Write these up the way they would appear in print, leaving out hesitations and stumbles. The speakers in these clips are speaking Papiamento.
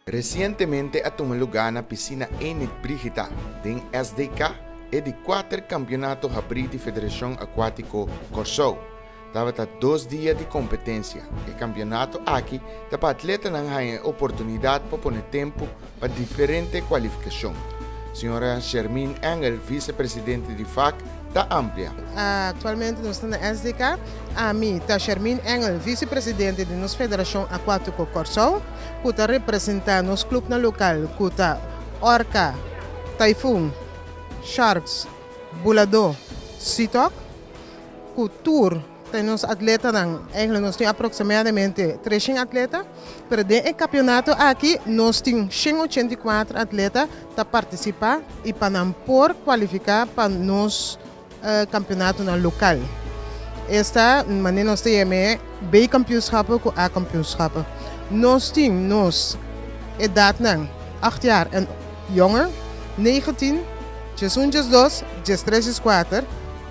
Resientemente a tuma lugá na Pisina Enid Brigitha den SDK e di kuater Kampionato Habrí di Federashon Akuátiko Kòrsou. Tabata dos dia di kompetensia. E kampionato aki ta pa atletanan haña e oportunidat pa pone tempu pa diferente kualifikashon. Señora Shermine Engel, visepresidente di FAC, ta amplia. Aktualmente nos ta na SDK. Ami ta Shermine Engel, visepresidente di nos Federashon Akuátiko Kòrsou, ku ta representá nos klupnan lokal ku ta Orca, Typhoon, Sharks, Buladó, Sitok. Ku tur ta nos atletanan, eigenlijk nos tin aproximadamente treshen atleta, pero den e kampionato aki nos tin 184 atleta ta partisipá i pa nan por kualifiká pa nos kampionatonan lokal. Esta manera nos ta yam'é B-kampioenschappen ku A-kampioenschappen. Nos tin nos edatnan acht jaar en jonger, 19, 11, 12, 13, 14,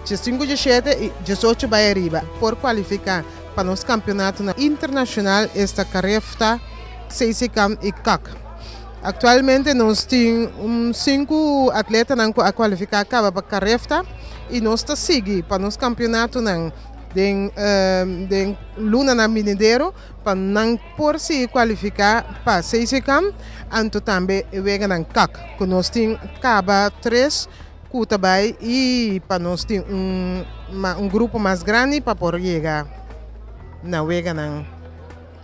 15, 17 i 18 bai ariba por kualifiká pa nos kampionatonan internashonal esta Carefta, CCCAM i CAC. Aktualmente nos tin un sinku atletanan ku a kualifiká kaba pa Carefta i nos ta sigui pa nos kampionatonan den den lunanan binidero pa nan por sigui kualifiká pa CCCAM anto tambe e weganan CAC ku nos tin kaba tres Ku ta bai i pa nos tin un un grupo mas grandi pa por yega na weganan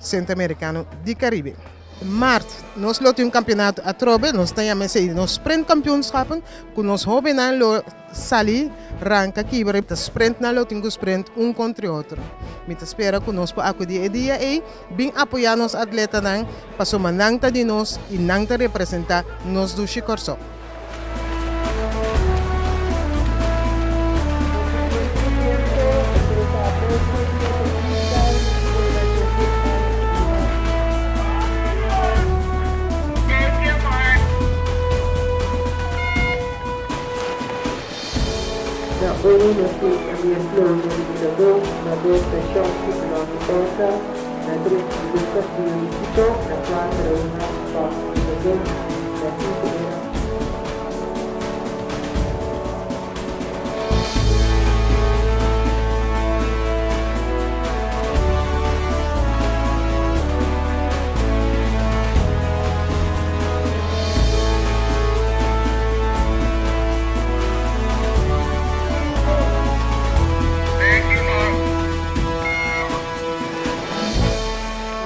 Centroamericano di Caribe. Mart nos lo tin un campeonato atrobe, nos ta yama esei nos sprint kampioenschappen, ku nos hobennan lo sali ranka kibra ta sprint nan lo tin ku sprint un kontra otro. Mi ta spera ku nos por akudi e dia ei bin apoya nos atletanan pasobra nan ta di nos i nan ta representa nos dushi Kòrsou. Na unu nos tin Amir Florio di Buladó, na dos ta Shonky Pelon di Orca, na tres Miguel Castillo di Quito, na kuater Reinhard Fox di Buladó, na sinku era.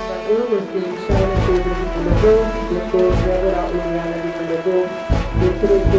Na un nos tin Shaina Pedro di Buladó, den dos Deborah Oriana di Buladó, den tres.